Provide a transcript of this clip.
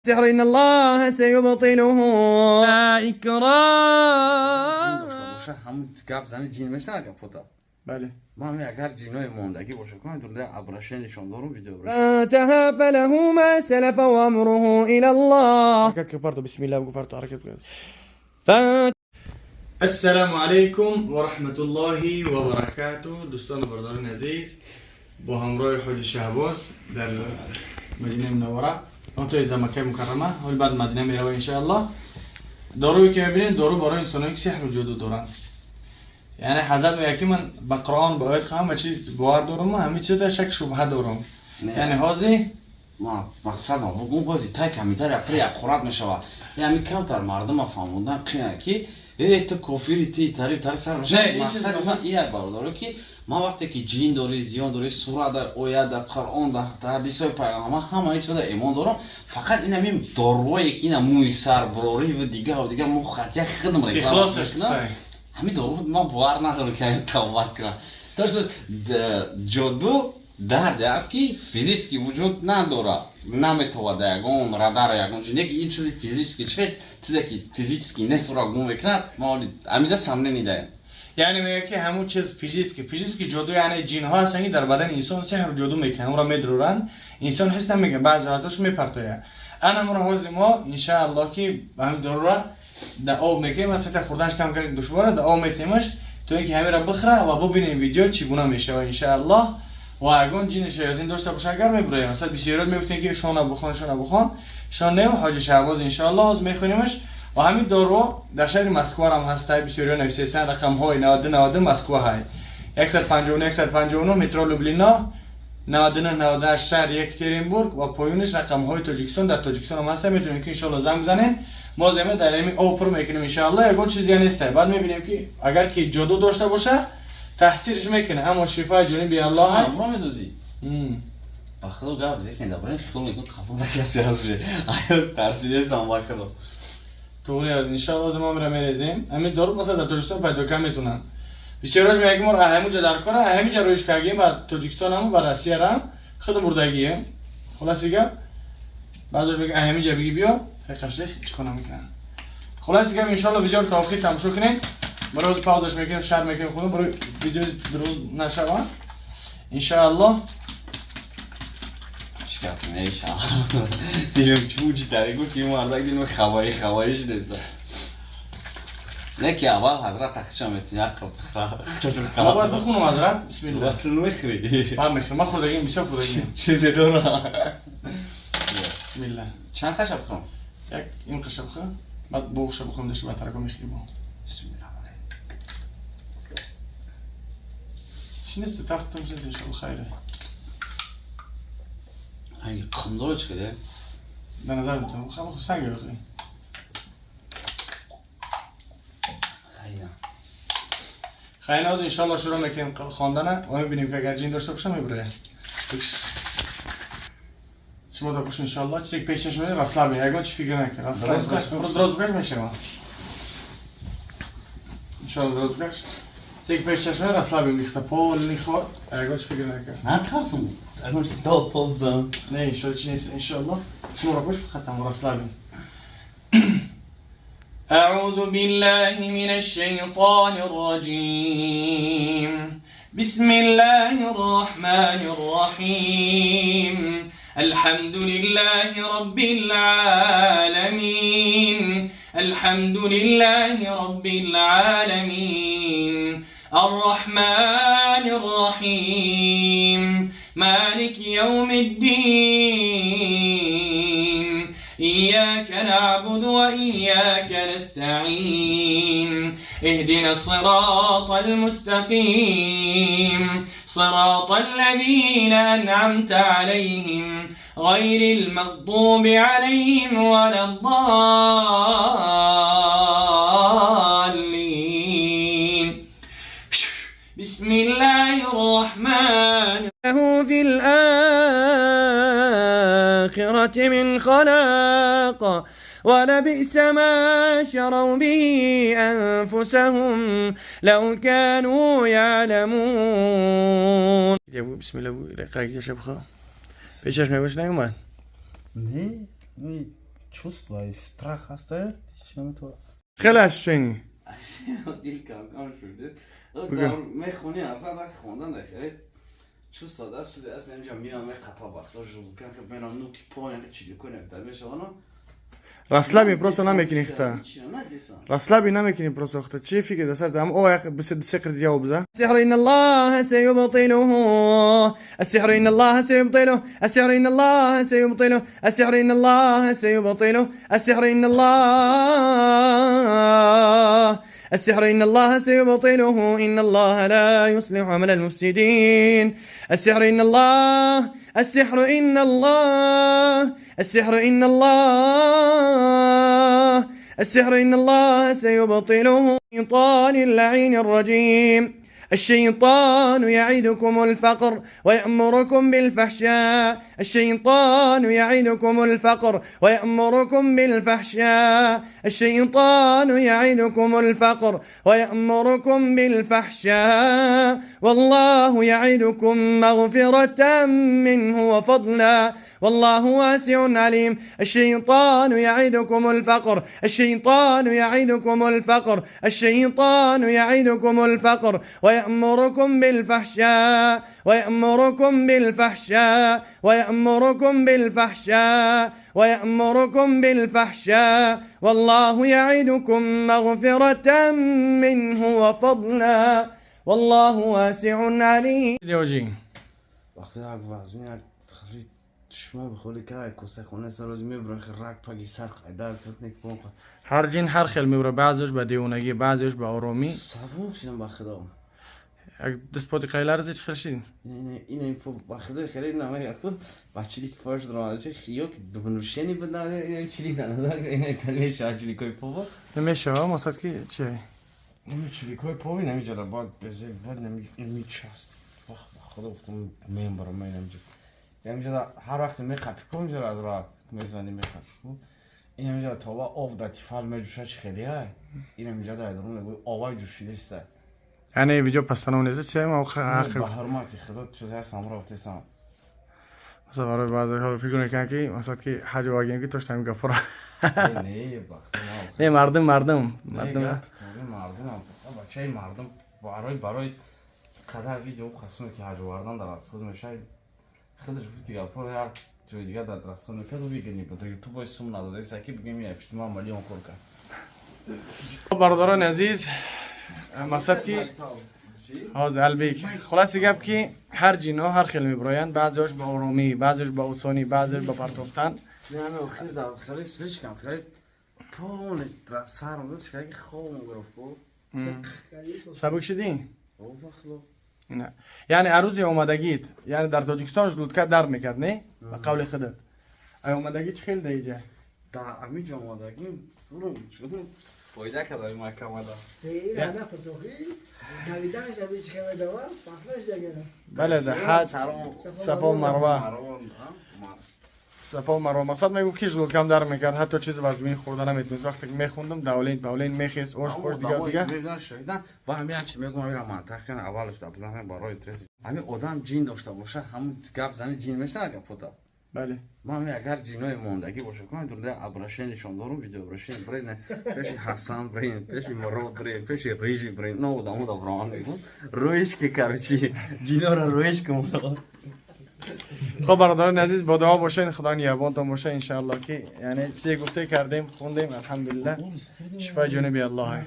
السحر إن الله سيبطله لا إكراه. داشته باشه همون گپ زنی جین میشه گپوتا. بله. من اگر جینای мондагӣ боша кунам дурда обращение дорум видео. انتهى فله ما سلف وأمره إلى الله. حركت که پرتو بسم الله بگو پرتو حرکت کن. فانتهى. السلام علیکم و رحمت الله و برکاته. دوستان و برادران عزیز، با همراه حاج شهباز در مدینه منوره، اون در مکه مکرمه، حال بعد مدینه میروه انشاءالله. دارویی که میبینید دارو برای انسانایی که سحر و جادو دارن. یعنی حضرت میگه که من به قرآن به آیت همه چیز باور دارم و همه چیز در شک شبهه دارم. یعنی حاضی ма мақсадам бугун бози тай камитар япри ақурат мешавад. Ями камтар мардума фаҳмондан қина ки э ту кофири ти тари тари сар. Не, ин чиз- мақсад ман ия бародаро ки ман вақте ки ҷин дорӣ, зиён дорӣ, сура да, оя да, қуръон да, ҳадисҳои пайғамбар ҳама ин чиза имон дорам. Фақат ин ҳамин дорувое ки ина мӯи сар бурорӣ ва дигару дигар мо хатия хидм реклама ихлосаш мекунам. стай. Ҳамин дору ман бовар надорам ки ҳамин тавбат кунам. То что ҷоду дарде аст ки физически вуҷуд надорад, наметавад ягон радар, ягон чиз не ки ин чизи физически чи чизе ки физически нестро гум мекунад. Ма оли амида сомнение даем. یعنی میگه که همون چیز فیزیکی جادو، یعنی جین ها هستن که در بدن انسان سحر و جادو میکنن، اون را میدرورن، انسان حس نمیگه، بعضی حالتاش میپرتویه. انا مرا حوز ما انشاءالله که همین دارو را در آب میکنیم، مثلا خوردنش کم کم دشواره، در آب میتیمش تو اینکه همین را بخوره و ببینیم ویدیو چگونه میشه و انشاءالله و اگون جین شیاطین داشته باشه اگر میبره. مثلا بسیارات میگفتین که شما بخوان، شما بخوان، شما نه، حاج شهباز انشاءالله از میخونیمش. و همین دارو در شهر مسکو هم هسته. بسیاری نویسیسن رقم های 92 92 مسکو های 159 159 مترو لوبلینا 99 98 شهر یکترینبورگ و پایونش رقم های تاجیکستان در تاجیکستان هم هسته. میتونیم که انشالله زنگ بزنین. ما زمین در همین آب پر میکنیم انشالله، یگان چیز دیگه نیست. بعد میبینیم که اگر که جادو داشته باشه تحصیلش میکنه، اما شفای جانب الله های. ма медозӣ ба худо гап зестен дабарин хиёл мекун қафо да касе ҳаст уже аёз тарсидестам ба худо. туғри иншаллоҳ мо мира мерезем. Ҳамин дору масалан дар Тоҷикистон пайдо кам метунанд. Бисёраш мегӯям мо ҳаминҷа дар кора, ҳаминҷа рӯиш кардем ба Тоҷикистон ҳам ба Россия рам худ бурдагием. Хулоси гап баъзош мегӯям ҳаминҷа биги биё қашлих чӣ кор намекунанд. Хулоси гап иншаллоҳ видеоро то охир тамошо кунед. Барои ҳозир паузаш мекунем, шар мекунем худо барои видео дуруст нашавад иншааллоҳ. Чӣ гап меша дилм чӯҷ тари гуфти мардак дилм хавои хавои шудеста. Не ки аввал ҳазрат тахша метуни ақл. Ма бояд бихунам ҳазрат бисмиллаҳ. Ту мехӯри. Баъд мехӯрам, ман хӯрдагиам, бисёр хӯрдагиам. Чизе дора. Бисмиллаҳ. Чанд қаша бихӯрам? Як ин қаша бихӯр, баъд боғша бихӯрем, дашти батарако мехӯри бо. Бисмиллаҳ. Чӣ нест, тахтам нест, иншаллоҳ хайре. Ай қум дора чӣ каде? Дар назар метавонам хеле санг бихӯри. Хайна. Хайна оз иншаллоҳ шурӯъ мекунем хондана ва мебинем ки агар ҷин дошта боша мебурая. Шумо дар пушт иншаллоҳ чизе ки пеш чашм меояд расслабен, ягон чи фикр накун. Дроз букаш. Дроз букаш мешава иншаллоҳ. Дроз букаш, чизе ки пеш чашм меояд расслабен бихта полный хор, ягон чи фикр накун. Натарсум. Ягон чи дод пол бизанам. Не, иншаллоҳ чи нест, иншаллоҳ. Шуморо пуш фақат там расслабен. أعوذ بالله من الشيطان الرجيم. بسم الله الرحمن الرحيم. الحمد لله رب العالمين. الحمد لله رب العالمين. الرحمن الرحيم. مالك يوم الدين. إياك نعبد وإياك نستعين. اهدنا الصراط المستقيم. صراط الذين أنعمت عليهم غير المغضوب عليهم ولا الضالين. بسم الله الرحمن له في الآخرة من خلاق ولبئس ما شروا به أنفسهم لو كانوا يعلمون. بسم الله. قاقی شب خو پیشش میگوش نیومد. Не. Чувство и страх ҳаста, ҳеч наметавонам. Хеле ощущение. Дил кам кам шуд. Мехони, аслан вақти хондан да хеле чувство даст, чизе аст, инҷа меам, меқапа вақто жулкан мерам, нуки поя чиликоне да мешавано. Расслаби просто намекунӣ хта. Расслаби намекунӣ просто хта. Чӣ фикр да сар? Ам о як бис сикр дига биза. السحر إن الله سيبطله، السحر إن الله سيبطله، السحر إن الله سيبطله، السحر إن الله سيبطله، السحر إن الله، السحر إن الله سيبطله، إن الله لا يصلح عمل المفسدين. السحر إن الله، السحر إن الله، السحر إن الله، السحر إن الله سيبطله، الشيطان اللعين الرجيم. الشيطان يعدكم الفقر ويأمركم بالفحشاء، الشيطان يعدكم الفقر ويأمركم بالفحشاء، الشيطان يعدكم الفقر ويأمركم بالفحشاء، والله يعدكم مغفرة منه وفضلا، والله واسع عليم. الشيطان يعدكم الفقر، الشيطان يعدكم الفقر، الشيطان يعدكم الفقر ويأمركم بالفحشاء، ويأمركم بالفحشاء، ويأمركم بالفحشاء، ويأمركم بالفحشاء، والله يعدكم مغفرة منه وفضلا، والله واسع عليم. Диоҷи. Вақте як вазни, як хеле чишма бихоли кара коса хона сароз мебурам, рак паги сар дард кунад пон. Ҳар ҷин ҳар хел мебура, баъзеаш ба девонагӣ, баъзеаш ба оромӣ. Сабук шидам, ба худо. Як дастпоти қайларзи чӣ хел шид? Ин ба худо хеле намаяку ба чилик пош дромада, чи хиёк внушение буд, на чилик дар назар ин меша чиликои пово. Намешава, масад ки чи? Нами чиликои пови намиҷада бад безе бад нами мичаст. Ба худо гуфтам, мембарам намиҷа. Ямиҷада ҳар вақте меқапи ку инҷара аз роҳат мезани, меқапи ку. Ин ҳамиҷада тоба об да тифал меҷӯша, чи хеле ай. Ин ҳамиҷада айдарун мегӯй овай ҷӯшидеста. Яъне видео постанов нест, чи ма? Ба ҳурмати худо, чизе ҳастам, рафтесам. Масалан, барои баъзеҳо фикр мекунанд, ки масалан ки ҳаҷ вагем, ки тошта ҳамин гапҳоро. Не, ба Не, мардум, мардум, мардум. Мардум, бачаи мардум барои қадар видео қасуме ки ҳаҷ овардан дар расход мешавад. Худаш гуфти гапҳо ҳар ҷои дигар дар расход мекард, выгодный буд. Ютуб бой сум надода, ки бигем я миллион кор кард. Бародарони азиз, мақсад ки ҳозир албек, хулоси гап ки ҳар ҷинҳо ҳар хел мебироянд: баъзеош ба оромӣ, баъзеош ба осонӣ, баъзеош ба партофтан. Охир хеле слишком хеле полный сарм буд, ки хобам гирифт. Сабук шудӣ? Яъне арӯзи омадагит, яъне дар Тоҷикистон желудка дард мекард, не, ба қавли худат, ай омадагӣ чӣ хел даиҷа? Да амиҷо омадагӣ сурум шудум, фоида карда маҳкамада. Давиданаш аби чӣ хел давас, фаслаш дагара. Бале, да ҳаҷ Сафо Марва, Сафо Марва. Мақсад мегӯ ки желудка м дард мекард, ҳатто чизи вазмин хӯрда наметавонист. Вақте ки мехондам, давление давление мехест, ош пош, дигар дигар. Ва ҳамин чи мегӯм, ҳамира мантақ кана аввалаш да бизанем барои интерес. Ҳамин одам ҷин дошта боша, ҳамун гап зани ҷин мешава гапота. Бале. Ман агар ҷинои мондагӣ боша, кунам дурда обращение шон дорум, видео обращение брен пеши Ҳасан, брен пеши Мурод, брен пеши Рижи, брен но одамо да броман мегум рӯиш ки, короче, ҷинора рӯиш кун. Хоб, бародарони азиз, бо дуо бошед, худо нигаҳбонтон боша, иншаалло ки яъне чизе гуфте кардем, хондем, алҳамдулиллаҳ, шифои ҷониби Аллоҳ.